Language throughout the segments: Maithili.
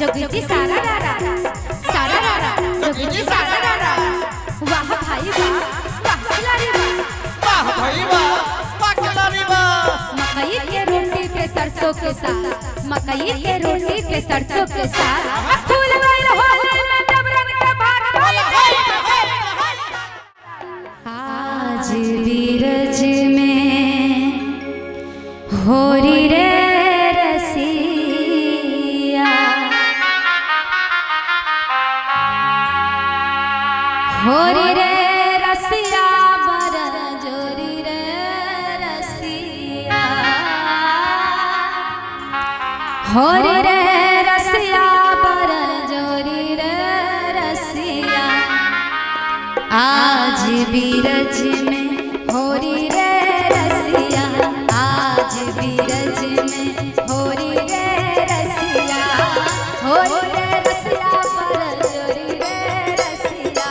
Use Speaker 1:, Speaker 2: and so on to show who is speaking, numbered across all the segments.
Speaker 1: जोगी जी सारा रारा, सारा रारा, जोगी जी सारा रारा। वाह भाई वाह, वाह खिलाड़ी वाह,
Speaker 2: वाह भाई वाह, वाह खिलाड़ी वाह।
Speaker 1: मकई के रोटी पे सरसों के साग, मकई के रोटी पे सरसों के साग। फूल गइल होली में डबरन के भाग। आज बीरज में होरी रे रसिया, होरी रे रसिया, बर जोरी रे रसिया, होरी रे रसिया, बर जोरी रे रसिया। आज बीरज में होरी रे रसिया, आज बीरज में होरी रे रसिया, होरी रे रसिया, बर जोरी रे रसिया,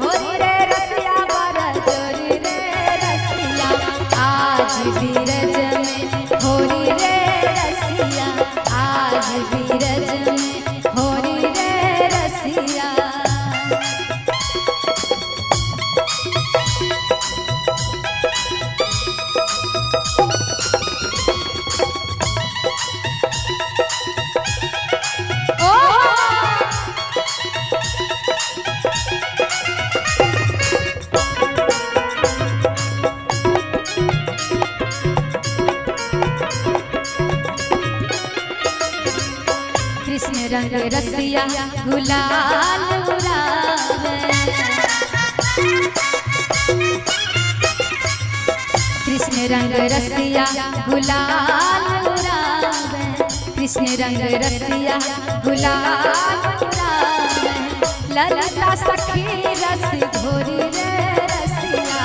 Speaker 1: होरी रे रसिया, बर जोरी रे रसिया। आज बीरज में होरी रे रसिया, आज बीरज में होरी रे रसिया। कृष्ण रंग रसिया गुलाल उड़ावे, कृष्ण रंग रसिया गुलाल उड़ावे, कृष्ण रंग रसिया गुलाल उड़ावे। ललता सखी रस घोरी रे रसिया,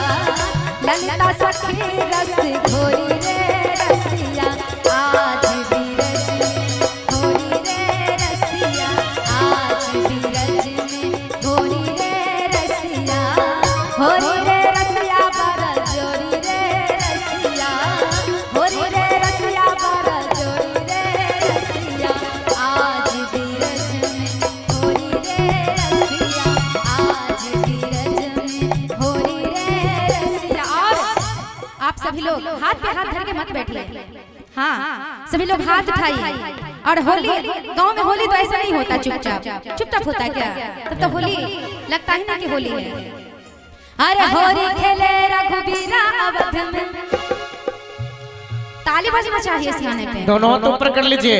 Speaker 1: ललता सखी रस घोरी रे रसिया। आज बीरज में होरी रे रसिया, आज बीरज में होरी रे रसिया, होरी रे रसिया, बर जोरी रे रसिया, होरी रे रसिया, बर जोरी रे रसिया। आज बीरज में होरी रे रसिया, आज बीरज में होरी रे रसिया। और आप सभी लोग हाथ पे हाथ धर के मत बैठिए, हाँ सभी लोग हाथ उठाइए। और होली गांव में होली तो ऐसा नहीं होता चुपचाप, चुपचाप होता है क्या? तब तो होली लगता ही ना कि होली है। अरे होली खेले रघुबीरा अवध में, ताली बजना चाहिए इस गाने पे।
Speaker 2: दोनों हाथ ऊपर कर लीजिए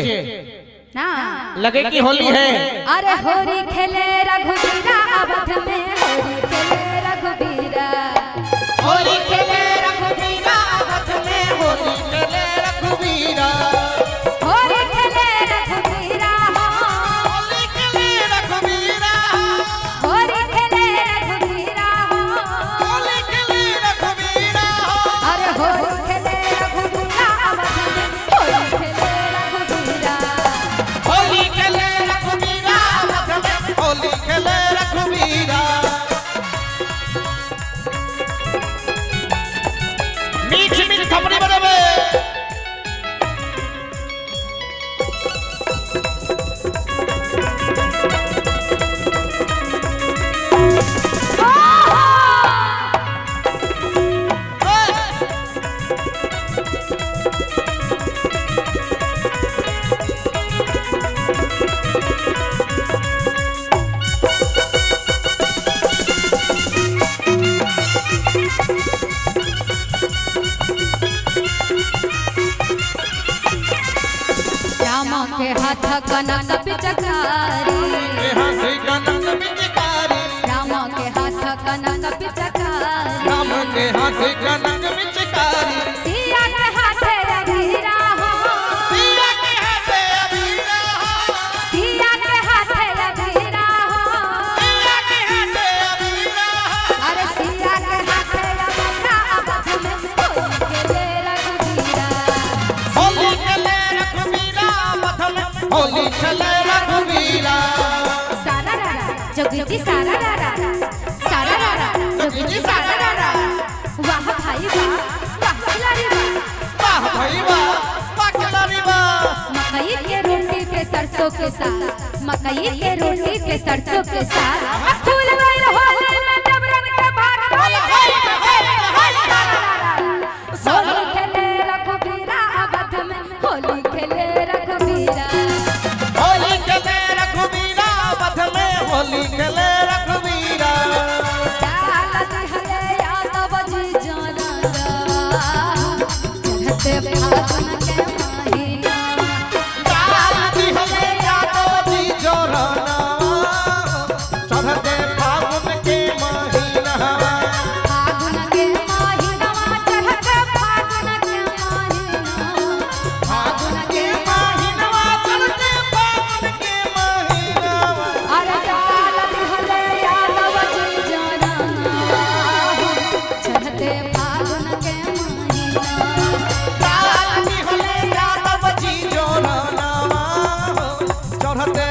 Speaker 1: ना
Speaker 2: लगे कि होली है।
Speaker 1: अरे होली खेले रघुबीरा अवध में, होली खेले रघुबीरा,
Speaker 2: होली खेले रघुबीरा अवध में, होली खेले रघुबीरा,
Speaker 1: होली खेले रघुबीरा,
Speaker 2: होली खेले रघुबीरा,
Speaker 1: होली खेले रघुबीरा,
Speaker 2: होली खेले रघुबीरा।
Speaker 1: अरे होली खेले रघुबीरा अवध में, होली खेले रघुबीरा,
Speaker 2: होली खेले रघुबीरा अवध में, होली खेले रघुबीरा। मीठ मीठ थपड़ी बजावे।
Speaker 1: राम के हाथ कनक पिचकारी,
Speaker 2: हाथ कनक पिचकारी,
Speaker 1: राम के हाथ कनक पिचकारी,
Speaker 2: राम के हाथ कनक पिचकारी,
Speaker 1: सिया के हाथ अबीरा हो,
Speaker 2: सिया के हाथ अबीरा हो,
Speaker 1: सिया के हाथ अबीरा हो,
Speaker 2: सिया के हाथ अबीरा हो।
Speaker 1: अरे सिया के हाथ अबीरा अवध में, होली खेले रघुबीरा,
Speaker 2: होली खेले रघुबीरा अवध में, होली खेले रघुबीरा।
Speaker 1: सारा रारा जोगी जी सारा रारा, सारा रारा जोगी जी सारा रारा। वाह भाई वाह, वाह खिलाड़ी वाह,
Speaker 2: वाह भाई वाह, वाह खिलाड़ी वाह।
Speaker 1: मकई के रोटी पे सरसों के साथ, मकई के रोटी पे सरसों के साथ। फूल गइल होली में देवरन के भाग। होली खेले रघुबीरा अवध में, होली खेले रघुबीरा।
Speaker 2: होली खेले रघुबीरा अवध में, होली खेले रघुबीरा।
Speaker 1: डाल दिहले यादव जी जाना, चढ़ते फागुन के महीना।
Speaker 2: डाल दिहले यादव जी जोराना, चढ़ते फागुन के महीना।
Speaker 1: फागुन के महीना, चढ़ते फागुन के महीना।
Speaker 2: फागुन के महीनवा, चढ़ते फागुन के महीनवा।
Speaker 1: अरे डाल दिहले यादव जी जाना, चढ़ते फागुन के महीना।
Speaker 2: डाल दिहले यादव जी जोराना, चढ़ते